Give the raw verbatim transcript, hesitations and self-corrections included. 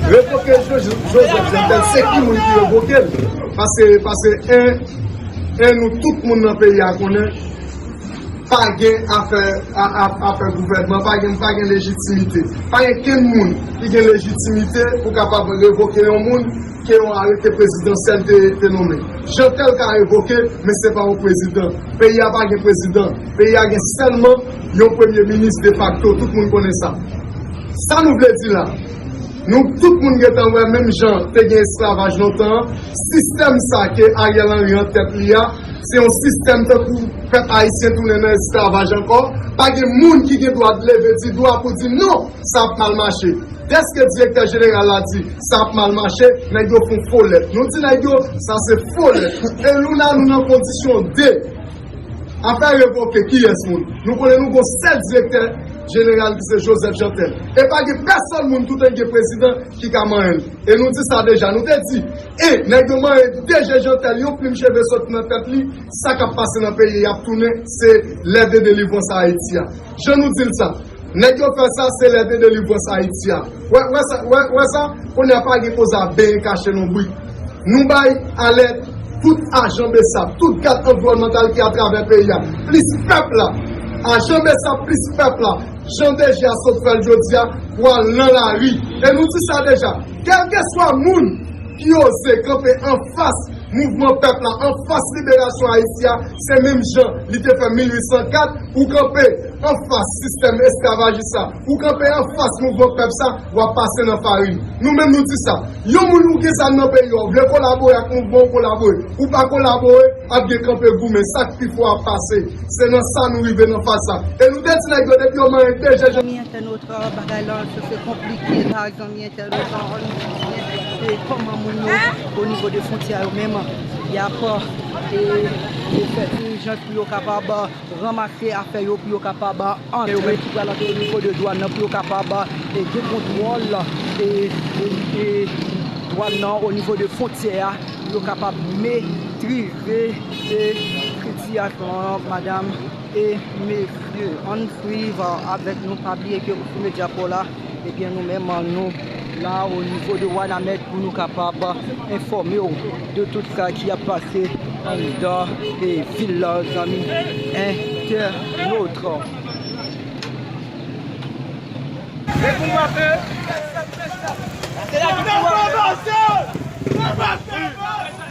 Revoke Joseph Jeantel, se ki moun ki revoke l? Paske, paske en, en nou tout moun nan peyi a konnen, pa gen afè, a, a, afè gouvènman, pa gen, pa gen lejitimite. Pa gen kenn moun ki gen lejitimite pou kapab revoke yon moun ke yon arete prezidansyèl te, te nonmen. Jeantel ka revoke, men se pa yon prezidan. Peyi a pa gen prezidan. Peyi a gen sèlman yon premye minis defakto. Tout moun konnen sa. Sa nou vle di la? Nou tout moun gentan wè menm jan te gen esklavaj lontan an, sistèm sa ke Ariel Henry an tèt li a, se yon sistèm tankou pèp ayisyen tounen nan esklavaj ankò. Pa gen moun ki gen dwa leve di dwa pou di non, sa ap mal mache. Dèske direktè jeneral la di sa ap mal mache, nèg yo fè yon fo lèt. Nou di nèg yo, sa se fo lèt. E nou la, nou nan kondisyon de afè revoke kiyès moun? Nou konnen nou gon sèl direktè jeneral ki se Joseph Jeantel. E pa gen pèsòn moun toutan gen prezidan ki ka manyen l. E nou di sa deja, nou te di, e nèg yo manyen D G Jeantel, yon plim cheve sot nan tèt li, sa k ap pase nan peyi a ap tounen, se lè de delivrans Ayiti a. Jan nou di l sa, nèg yo fè sa, se lè de delivrans Ayiti a. Wè, wè sa, wè, wè sa, kounye a pa gen koze a benyen kache lonbrik. Nou bay alèt tout ajan besap, tout gad anviwònmantal ki atravè peyi a, plis pèp la. Ajan besap plis pèp la, jan D G a sot fè l jodi a, pou al nan lari. E nou di sa deja, kèlkeswa moun ki oze kanpe anfas mouvman pèp la, anfas liberasyon Ayiti a, se menm jan li te fè mil uit san kat, ou kanpe anfas sistèm esklavajis sa, ou kanpe anfas mouvman pèp sa, w ap pase nan farin. Nou menm nou di sa. Yon moun ou gen zam nan peyi a, ou vle kolabore ak mouvman, ou kolabore. Ou pa kolabore, ap gen kanpe goumen. Sa k pi fò ap pase. Se nan sa nou rive nan faz sa. E nou te di nèg yo depi yo manyen D G Jan. Zanmi entènot, bagay la se, se konplike la, zanmi entènot, an, an, e kòman moun yo o nivo de fwontyè yo menm y ap, e, e fè dilijans pou yo kapab ranmase afè yo pou yo kapab antre, yo menm ki pral antre o nivo de dwàn nan pou yo kapab, e, gen kontwòl, e, e, e dwàn nan o nivo de fwontyè a, pou yo kapab metrize, e, sitiyasyon an, madanm e mesye. Ann swiv avèk nou, pa bliye ke sou medya pa w la, ebyen, nou menm, nou la o nivo de Wanament pou nou kapab enfòme w de tout sa ki ap pase anndan, e, vil la, zanmi entènot. Depi w maten, se la ki pou w maten.